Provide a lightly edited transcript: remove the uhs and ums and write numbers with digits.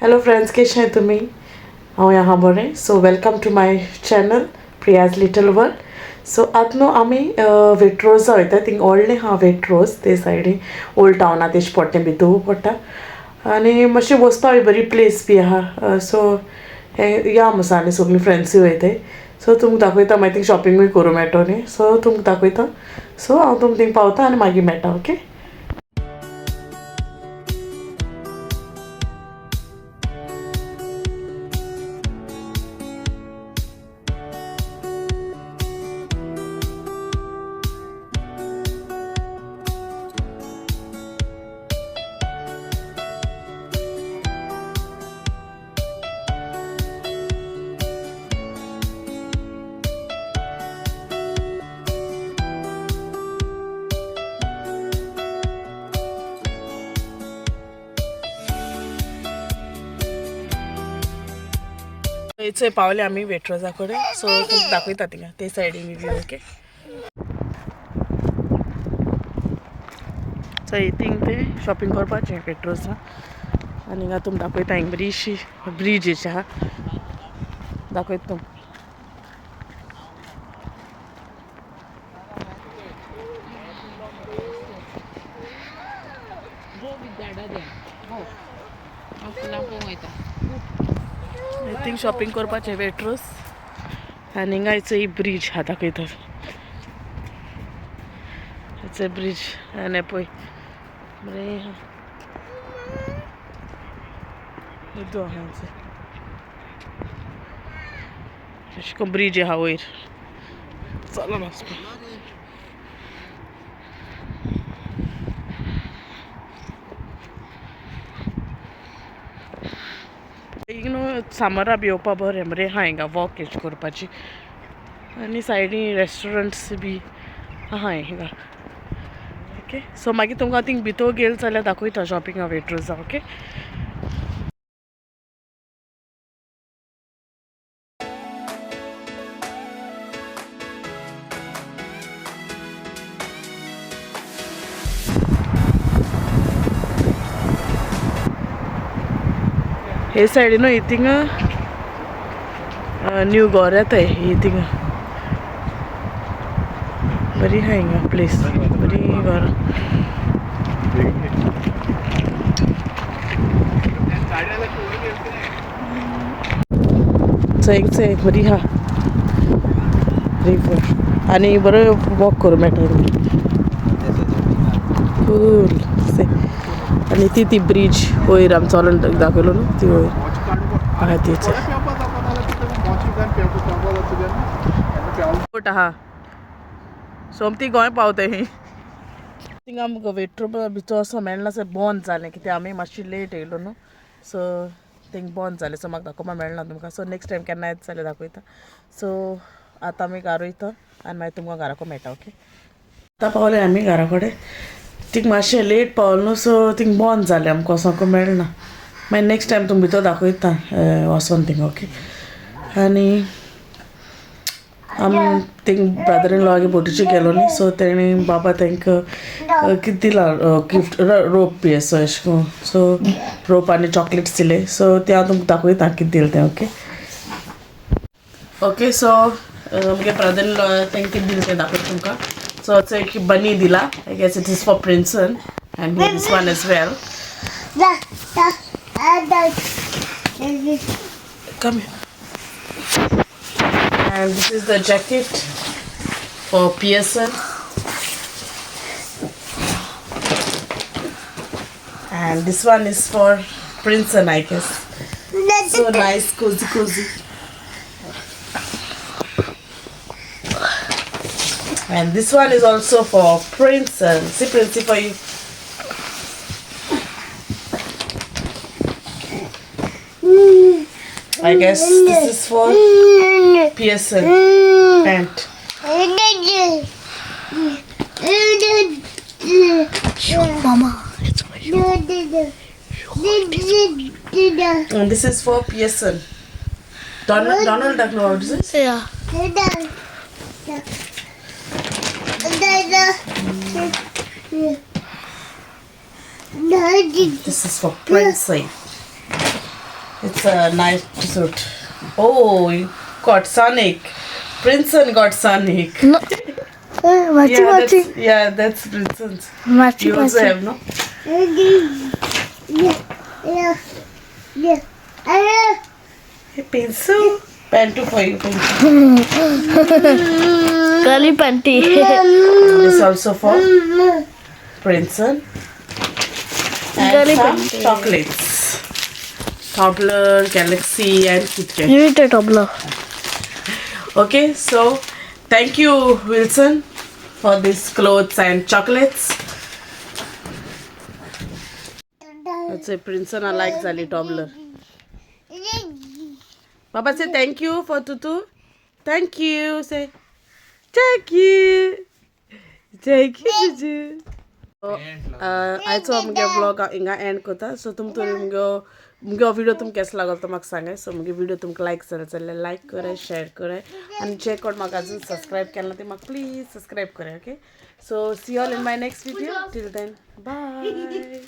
Hello friends, कशें तुमी? हांव आहा बरें. So welcome to my channel Priya's little world. So आतां न्हू आमी वेट्रोजा वयता. थिंग व्हडलें आहा वेट्रोज, ते सायडीन ओल्ड टावना तेश पडटा, भितू पडटा आनी मातशें वचपा बी बरी प्लेस बी आहा. सो हें या मुसा आनी सगळीं फ्रेंड्सूय वयताय. सो तुमकां दाखयता, मागीर थिंग शॉपिंगूय करूं मेळटो न्ही. सो तुमकां दाखयता. सो हांव तुमकां थिंग पावता आनी मागीर मेळटा. ओके. थंय पावले आमी वेट्रोजा कडेन. सो तुमकां दाखयता थिंगा ते सायडीन व्यू. ओके, सो थिंग ते शॉपिंग करपाचें वेट्रोजा. आनी हिंगा तुमकां दाखयता, हिंग बरीशी ब्रिज आहा, दाखयता तुमकां. थिंग शॉपिंग करपाचें वेट्रोस. आनी हिंगा एक ब्रिज आहा, दाखयता. It's a bridge. आनी पळय बरें आहा, उदक आहा. अशें करून ब्रिज आहा वयर चलोन वचपा. हिंग न्हू सामरा बी येवपा बरें बरें आहा हिंगा वॉक एश करपाची. आनी सायडीन रेस्टोरंट्स बी आहा हिंगा. ओके, सो मागीर तुमकां थिंग भितर गेल जाल्यार दाखयता शॉपिंगा वेट्रोजा. ओके, हे सायडीन न्हू थिंगा न्यू गोर येताय. ही थिंगा बरी आहा हिंगा प्लेस, बरी घरां. चय बरी आहा रिवर आनी बरो वॉक करूं मेळटा फूल. आनी ती ती ब्रीज वयर आमी चलोन दाखयलो न्हू, ती वयर आहा तीच बोट आहा. सोमती गोंय पावता ही. थिंगा आमकां वेट्रो भितर असो मेळना, सो बंद जालें. कित्याक आमी मातशी लेट येयलो न्हू, सो थिंग बंद जालें. सो म्हाका दाखोवपा मेळना तुमकां. सो नेक्स्ट टायम केन्ना येता जाल्यार दाखयता. सो आतां आमी घरा वयता आनी मागीर तुमकां घराको मेळटा. ओके, आतां पावले आमी घरा कडेन. थिंग मातशें लेट पावलो न्हू, सो थिंग बंद जालें, आमकां वचोंक मेळना. मागीर नेक्स्ट टायम तुमकां भितर दाखयता वचोन थिंग. ओके, आनी आमी थिंग ब्रदर इन लॉ बोटीचे गेलो न्ही, सो तेणी बाबा तांकां कितें दिलां गिफ्ट, रोप बी असो एशें करून. सो रोप आनी चॉकलेट्स दिले. सो ते हांव तुमकां दाखयता कितें दिलें तें. ओके ओके, सो म्हगे ब्रदर इन लॉ तांकां कितें दिलें तें दाखयता तुमकां. सो एक बनी दिला, I guess it is for Princeton, and this one as well. Come here. And this is the jacket for Pearson. And this one is for Princeton, I guess. So nice, cozy, cozy. And this one is also for Princeton. See, Princey, for you. I guess this is for Pearson pant. Mama. And this is for Pearson. Donald Duck, no, what is this? Yeah. This is for Princey. It's a nice suit. Oh, you got Sonic. Princeton got Sonic. No. Matching, Yeah, matching. that's Princeton's. Matching, You also matching. have, no? Hey, pencil. Pen for you, pencil. Curly panty. This also for Princeton. And Curly some panty. chocolates. Toddler, Galaxy and Kit Kat. You need a Tobler. Okay, so thank you, Wilson, for these clothes and chocolates. Let's say Princeton like जाली Tobler. Baba say thank you for Tutu. Thank you. Say thank you. Thank you, Tutu. आयचो आमगे vlog हिंगा and करता. So तुमकां मुगे मुगे हो video तुमकां केसो लागलो तो म्हाका सांगाय. सो मुगे व्हिडिओ तुमकां लायक जाले जाल्यार लायक कराय, शेअर कराय आनी जे कोण म्हाका अजून सबस्क्रायब केला ना ते म्हाका प्लीज सबस्क्रायब कराय. Okay, so see all in my next video. Till then, bye.